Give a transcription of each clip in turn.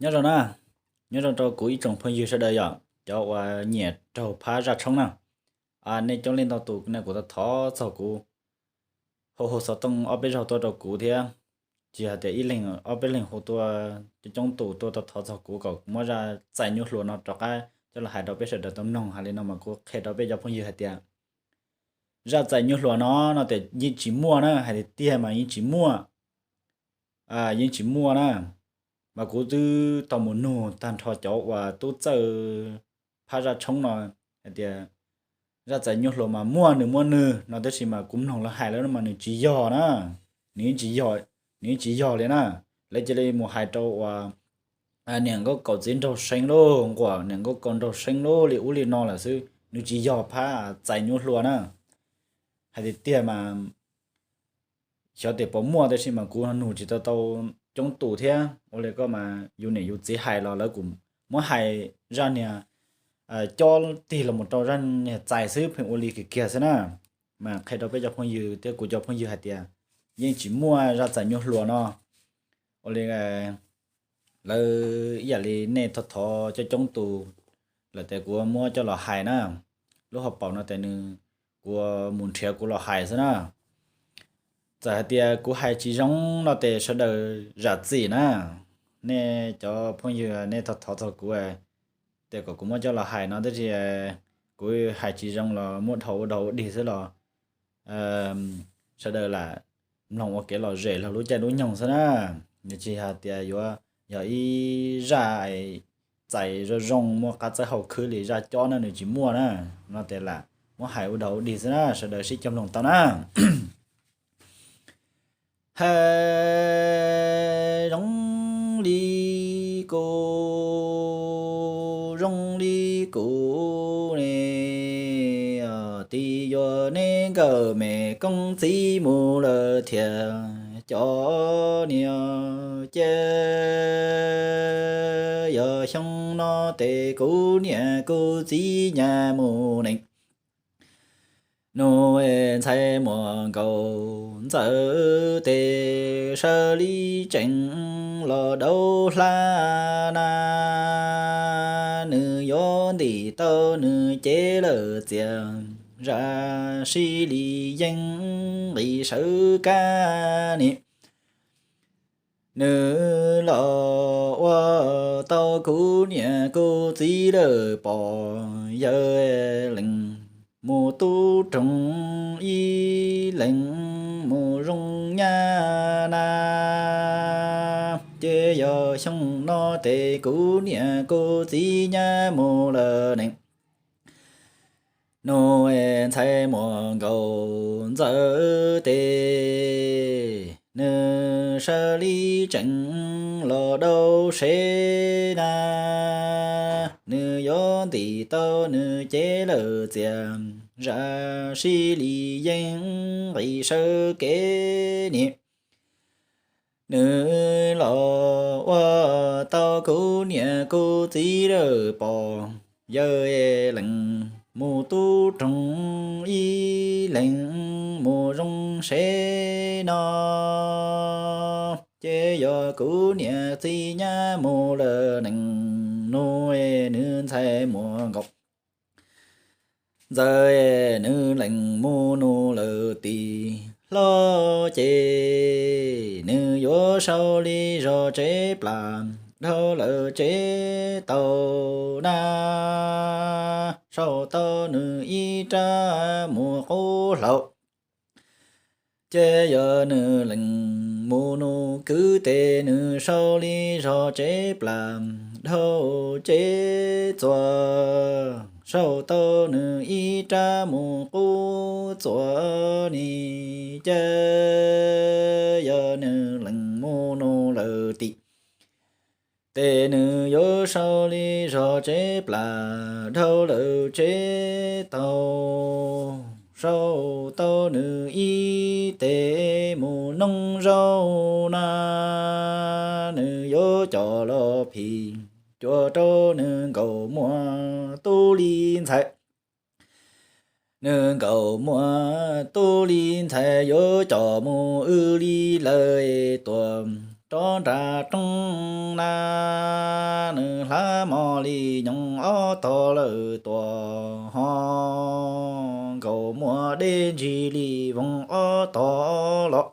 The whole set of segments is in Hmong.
Nyob zoo na, nyob zoo rau kuv ib tsoom phooj ywg sawv daws yom, cov uas nyiam raug phab zaj tshoob na. Nej coob leej ntau tus nej kuj thov txog kuv, hu hu xov tooj ob peb zaug tuaj rau kuv thiab. Tsis hais tias ib leeg ob peb leeg, hu tuaj coob coob tus tuaj thov txog kuv kom muab zaj txais nyuj hlua no rov qab coj los hais rau peb sawv daws tau mloog. Hais li no mas kuv qhia rau peb cov phooj ywg hais tias zaj txais nyuj hlua no, no tias yeej tsis muaj na, hais tiag tiag mas yeej tsis muaj, yeej tsis muaj na. Mas kuv twb tau mus nug tag nrho cov uas tub txawj phab zaj tshoob no hais tias zaj txais nyuj hlua mas muaj nws muaj nws no, tab sis mas kuv mloog lawv hais lawm mas nws tsis yog na, nws yeej tsis yog, nws yeej tsis yog li na. Lawv cia li mus hais rau uas niam nkauj kaum txiv nraug seeb lauj, nquam niam nkauj kaum nraug seeb lauj, li ub li no lawm xwb, nws tsis yog phab txais nyuj hlua na. Hais tiag tiag mas xyov tias puas muaj, tab sis mas kuv nug tsis tau tau coob tus thiab. Ua li koj mas yus niam yus txiv hais los lawv kuj muab hais zaj niag cob tig los mus rau zaj niag txais xwb, pheej ua li kiag kiag xwb na. Mas qhia rau peb cov phooj ywg thiab kuv cov phooj ywg hais tias yeej tsis muaj zaj txais nyuj hlua no. Ua li lawv ib yam li nej thov thov coob coob tus lawm tias kuv muab coj los hais na. Lub hauv paus no ces nws, kuv mus nrhiav kuv los hais xwb na. Txawm hais tias kuv hais tsis zoo no ces sawv daws zam txim na. Nej cov phooj ywg nej thov thov txog kuv tias kom kuv muab coj los hais no, tab sis kuv hais tsis zoo los muab dhau ua dog ua dig xwb los sawv daws lam mloog ua kev lom zem los lub caij lub nyoog xwb na. Nws tsis hais tias yuav yog ib zaj txais zoo zoo muaj qab txawb hau khwb li zaj cob na, nws tsis muaj na. No ces lam muab hais ua dog ua dig xwb na, sawv daws sib cog mloog tau na. Hais zoo li kuv, zoo li kuv ne, tsis yuav neb nkawm me koob txiv mus lawm thiab cov niam cia. Yog xyoo no ces kuv niam kuv txiv nyab mus neej, nus ntxhais muam nkaus ntxawm tes sawv li tseem los dau hla na. Nws yuav ntim tau nws cev lawm txias, zam sij li yeej nqis sawv kab ni. Nws los ua tau kuv niam kuv txiv lawm pom, yawg lees mus tub roog, ib lees mus zoo nyab na. Ces yog xyoo no ces kuv niam kuv txiv nyab mus lawm ne, nus ntxhais muam nkaus ntxawm tes, nws sawv li tseem los dau sev na. Nws yuav ntim tau nws cev lawm txias, zam sij li yeej nqis sawv kev ni. Nws los ua tau kuv niam kuv txiv lawm pom, yawg lees mus tub roog, ib lees mus zoo sev no. Ces yog kuv niam txiv nyab mus lawm nees, nus nws ntxhais muam nkaus ntxawm, nws lees mus nus lawm tim hlo ces, nws yuav sau li zog tsev plas dhau lawm tsev tau na. Sau tau nws ib rab mus qub hlaus, ces yog nws lees mus nus kwv tes, nws sau li zog tsev plas dhau tsev txuas, sau tau nws ib rab mus qub txuas ni. Ces yog nws lees mus nus lawm tim tes, nws yuav sau li zog tsev plas dhau lawm tsev tau, sau tau nws ib tes mus noog zaub na. Nws yuav coj los phim cuam rau nws nkauj muam tub li ntxhais, nws nkauj muam tub li ntxhais yuav coj mus wb li lawm tuaj rov nram rooj na. mos li nyoos ob tog lawm tuaj ho, nkaus muaj dej ntsis li voos ob tog los.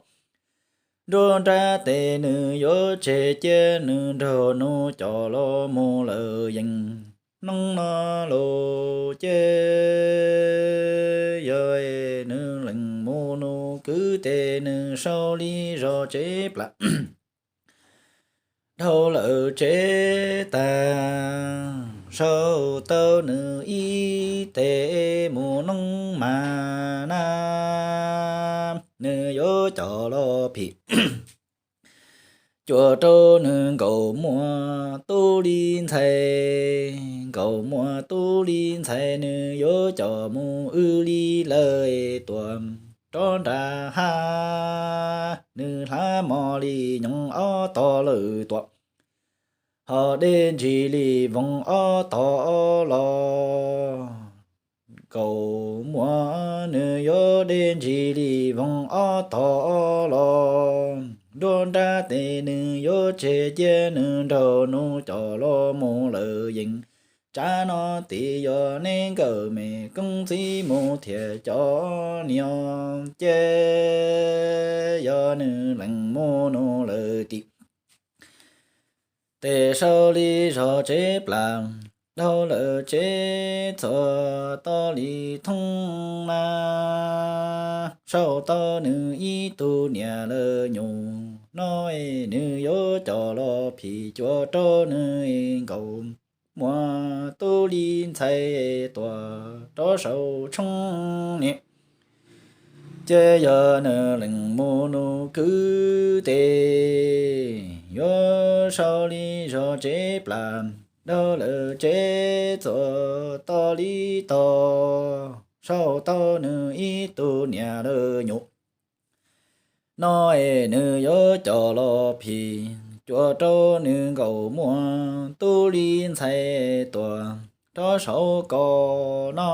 Nruab nrab tes nws yuav tseg cia nws nraug nus coj los mus lawm yees noob no los ces yog nws lees mus nus kwv tes nws sau li zog tsev plas dhau lawm tsev tag, sau tau nws ib tes mus noob mas na, nws yuav coj los phim cuam rau nws nkaus muaj tub li ntxhais. Nkaus muaj tub li ntxhais nws yuav coj mus wb li lawm tuaj rov nram hav, nws hlab mos li nyoos ob tog lawm tuaj ho dej ntsis li voos ob tog los. Nkaus muaj nws yuav dej ntsis li voos ob tog los, nruab nrab tes nws yuav tseg cia nws nraug nus coj los mus lawm yees. Tsam no tim yog neb nkawm me koob txiv mus thiab cov niag ces yog nws lees mus nus lawm tim tes sau li zog tsev plas dhau lawm tsev txog tau li thoob na, sau tau nws ib tug niam lawv nyuam no, nws yuav coj los phim cuam rau nws nkaus muaj tub li ntxhais tuaj rov saum tshoob niam. Ces yog nws lees mus nus kwv tes yuav sau li zog tsev plas dhau lawm tsev txog tau li tog, sau tau nws ib tug niam lawv nyuam no, es nws yuav coj los phim cuam rau nws nkaus muaj tub li ntxhais tuaj rov saum kos no.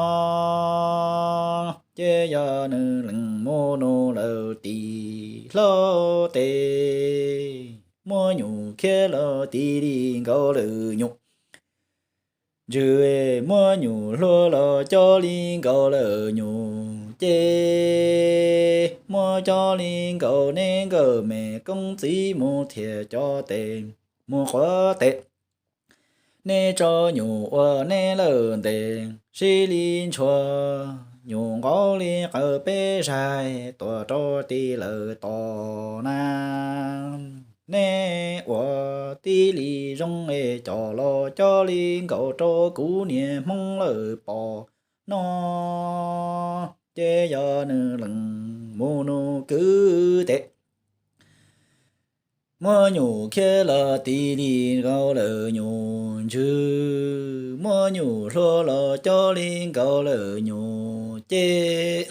Ces yog nws lees mus nus lawm tim hlo tes, muab nyuam khiav los ti li nkaus lawm nyuam. Ntsws, muab nyuam hlua los coj li nkaus lawm nyuam ces, muab coj li nkaus neb nkawm me koob txiv mus thiab cov tes mus quav tes. Neb tso nyuam ua neb lawm ntes sib li ntshua, nyuam nqov li qawm peb zaig tuaj rau ti lawm tos na. Neb ua tib li zoo es coj los coj li nkaus rau kuv niag hmoob lawm pos no. Ces yog nws lees mus nus kwv tes, muab nyuam khiav los ti li nkaus lawm nyuam ntsws, muab nyuam hlua los coj li nkaus lawm nyuam ces,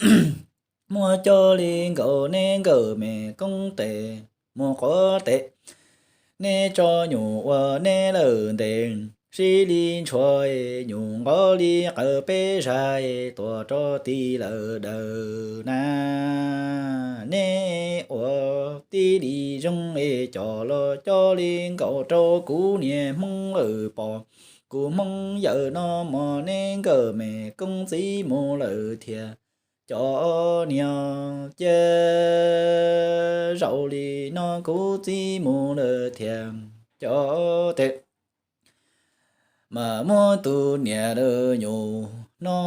muab coj li nkaus neb nkawm me koob tes mus quav tes. Neb tso nyuam ua neb lawm ntes sib li ntshua, nyuam nqov li qawm peb zaig tuaj rau ti lawm daws na. Neb ua tib li zoo es coj los coj li nkaus rau kuv niag hmoob lawm pos, kuv hmoob yawm no mos neb nkawm me koob txiv mus lawm thiab cov niag ces, zaum li no kuv txiv mus lawm thiab cov tes. Mas muab tus niam lawv nyuam no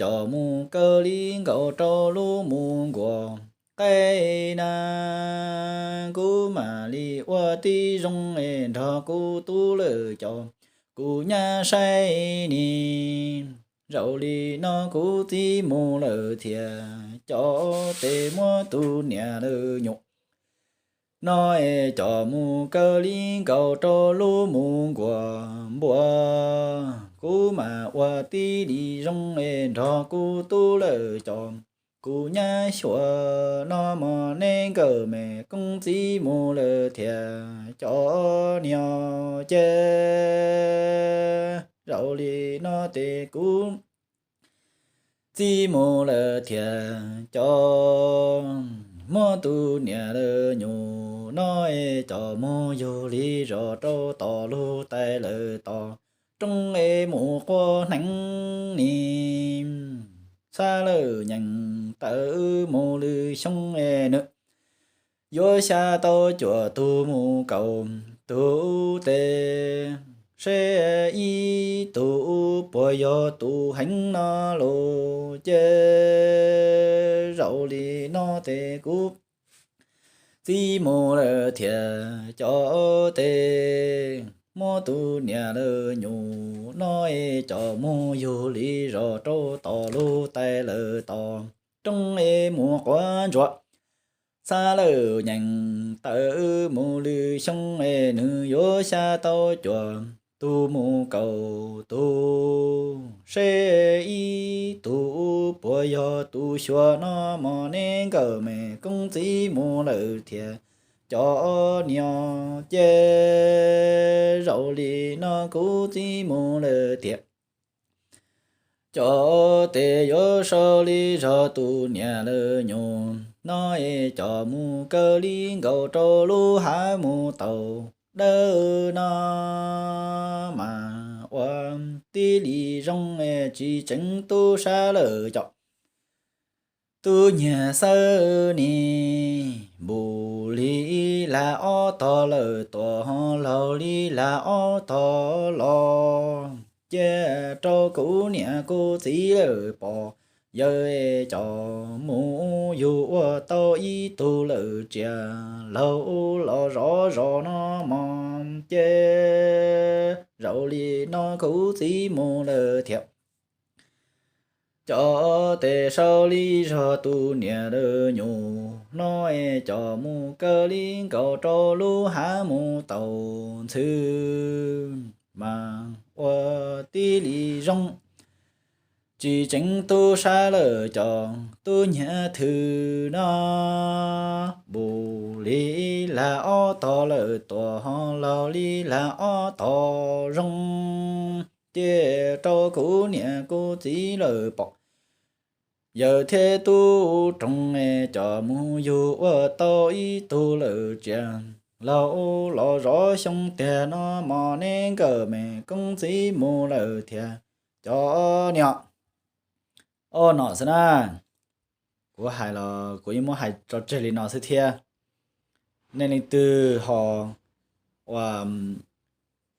coj mus kaw li nkaus rau lub mus nkuas qaib na. Kuv mam li ua tib zoo es nrog kuv tub lawv cov, kuv nyab saib ni. Zaum li no kuv txiv mus lawm thiab cov tes, muab tus niam lawv nyuam no es coj mus kaw li nkaus rau lub mus nkuas npua. Kuv mam ua tib li zoo es nrog kuv tub lawv cov, kuv nyab xyuas no mos neb nkawm me koob txiv mus lawm thiab cov niag ces, zaum li no tes kuv txiv mus lawm thiab cov, muab tus niam lawv nyuam no es coj mus yug li zos rau tom lub tais lawm tos. roob es mus quaj hneev ni. Txhab lawm nyeem tawm mus lwm xyoo es nws yuav xya tau cuam tug mus kaum tug tes, seb ib tug puas yog tus heev no los ces zaum li no tes kuv txiv mus lawm thiab cov tes, muab tus niam lawm nyuam no es coj mus yug li zos rau tom lub tais lawm tom roob es mus quav ntsuav. Txhab lawm nyeem tawm mus lwm xyoo es nws yuav xya tau cuam tug mus kaum tug, seb ib tug puas yog tus xyuas no mos neb nkawm me koob txiv mus lawm thiab cov niam ces zaum li no kuv txiv mus lawm thiab cov tes yuav sau li zog tus niam lawm nyuam no es coj mus kaw li nkaus rau lub hav mus tau dawb no mas ua tib li zoo es tsis tseev tub sab lawm cov tub nyiag xawb ni. Npum li lag ob tog lawm tuam ho laug li lag ob tog los, cia rau kuv niam kuv txiv lawm pom yawg coj mus yug ua tau ib tug lawm tsiaj laug los zov zos no mos ces zaum li no kuv txiv mus lawm thiab cov tes sau li zog tus niam lawm nyuam no es coj mus kaw li nkaus rau lub hav mus tau ntxhw mas ua tib li zoo tsis tseev tub sab lawm cov tub nyiag thwm no. Npum li lag ob tog lawm tuam ho laug li lag ob tog zoo, cia rau kuv niam kuv txiv lawm pom yawg thiab tub roog es coj mus yug ua tau ib tug lawm tsiaj laug los zov xyoo tiag no mos neb nkawm me koob txiv mus lawm thiab cov niam. Ob no xwb na, kuv hais los kuv yeej muab hais tso tseg li no xwb thiab. Nej leej twg ho ua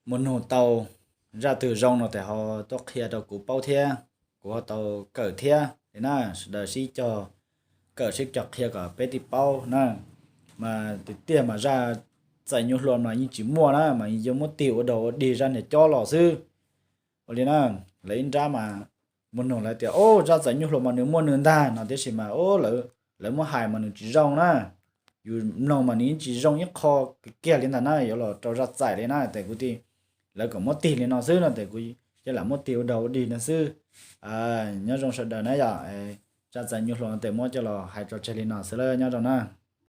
mus nug tau zaj twg zoo no tes ho tuaj qhia rau kuv paub thiab, kuv ho tau kawm thiab li na. Sawv daws sib cog kawm sib cog qhia kom peb thiaj paub na. Mas tiag tiag mas zaj txais nyuj hlua mas yeej tsis muaj na, mas yuav muab tig ua dog ua dig zaj niag cob los xwb. Ua li na, lawv ib nrab mas mus nug lawv tias, o, zaj txais nyuj hlua mas nws muaj nws ntag no, tiam sis mas lawv muab hais mas nws tsis zoo na. Yus mloog mas nws yeej tsis zoo ib qho kiag li ntag na, yuav los rau zaj txais li na, tes kuv thiaj, lawv kom muab tig li no xwb no, tes kuv thiaj lam muab tig ua dog ua dig no xwb. Nyob zoo sawv daws na yom, zaj txais nyuj hlua no tes muab coj los hais tso tseg li no xwb lawm, nyob zoo na.